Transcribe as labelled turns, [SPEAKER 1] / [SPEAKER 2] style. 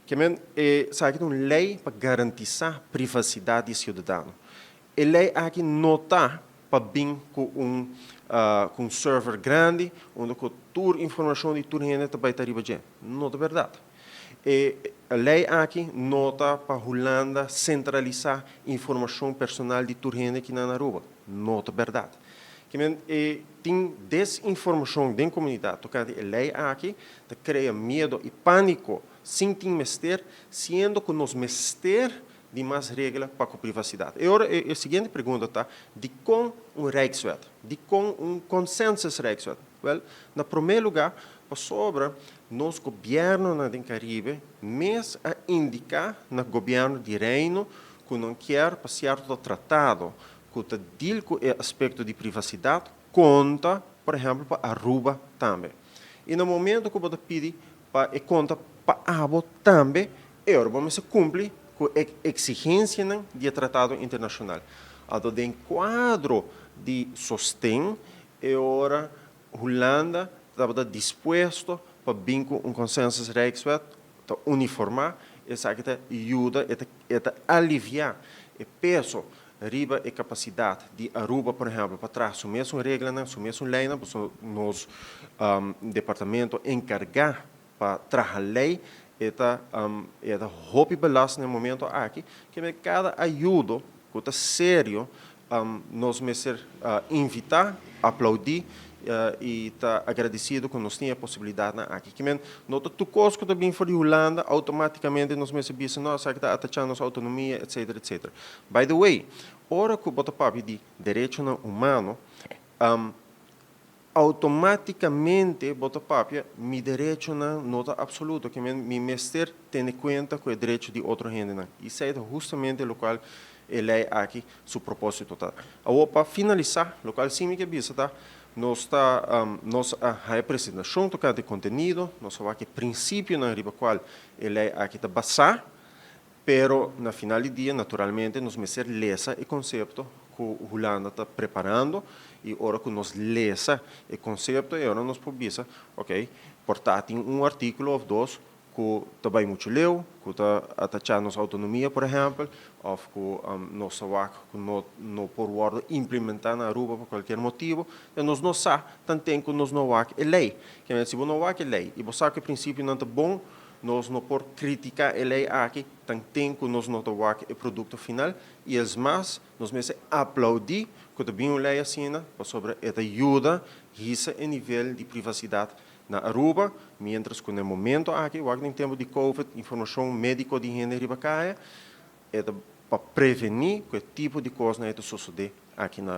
[SPEAKER 1] Ke men esaki ta un lei pa garantisá privasidat di e siudadano. E lei aki no ta pa bin ku un ku un server grandi unda ku tur informashon di tur hende ta bai ta riba dje. No ta bèrdat. E lei aki no ta pa Hulanda sentralisá informashon personal di tur hende ki na Aruba. No ta bèrdat. Ke men e tin desinformashon den komunidat tokante e lei aki ta krea miedo i pániko sin tin mester, siendo ku nos mester di mas regla pa ku privasidat. E ora e siguiente pregunta ta, dikon un Rijkswet? Dikon un consensus Rijkswet? Wèl, na promé lugá pasobra nos gobièrnunan den Karibe mes a indiká na gobièrnu di Reino ku nan kier pa sierto tratado ku ta deal ku e aspekto di privasidat konta, por ehèmpel, pa Aruba tambe. I na momento ku bo ta pidi pa e konta pa abo tambe, e ora bo mester kumpli ku e eksigensianan di e tratado internashonal. Anto den kuadro di sosten, e ora Hulanda tabata dispuesto pa bin ku un consensus Rijkswet ta uniformá, esaki ta yuda, e ta e ta aliviá e peso riba e kapasidat di Aruba, por ehèmpel, pa traha su mesun reglanan, su mesun leinan, pasobra nos departamento enkargá pa traha lei e ta e ta hopi belast na e momento aki, kende kada ayudo ku ta serio nos mester invitá, aplaudí i ta agradesido ku nos tin e posibilidatnan aki. Kimen no ta tur kos ku ta bin for di Hulanda outomátikamente nos mester bisa no esaki ta atachá nos outonomia etsetera etsetera. By the way, ora ku bo ta papia di derechonan humano, Automáticamente bo ta papia, mi derechonan no ta absoluto, ke men mi mester tene cuenta cu e derecho di otro hendenan. Y esey ta hustamente locual e ley aki su proposito ta. Awor pa finalisa, locual si mi ke bisa ta, nos ta nos a haya presentacion tocante e contenido, nos a wak e principionan riba cual e ley aki ta basa, Pero na final di dia naturalmente nos mester lesa e concepto cu Hulanda ta preparando y ora cu nos lesa e concepto e ora nos por bisa ok por ta tin un articulo of dos cu ta bay mucho leu, cu ta atacha nos autonomia por ehempel of cu nos ta wak cu no no por wordo implementa na Aruba pa cualkier motibo, nos no sa tanten cu nos no wak e ley. Kende si bo no wak e ley y bo sa cu e principionan ta bon, Nos no por critica e ley aki tan ten cu nos no ta wak e producto final y es mas nos mester aplaudi cu ta bin un ley asina pasobra e ta yuda hisa e nivel di privacidad na Aruba mientras cu na e momento aki wak den tempo di covid informacion medico di hende riba caya e ta pa preveni cu e tipo di cosnan e ta sosode aki na.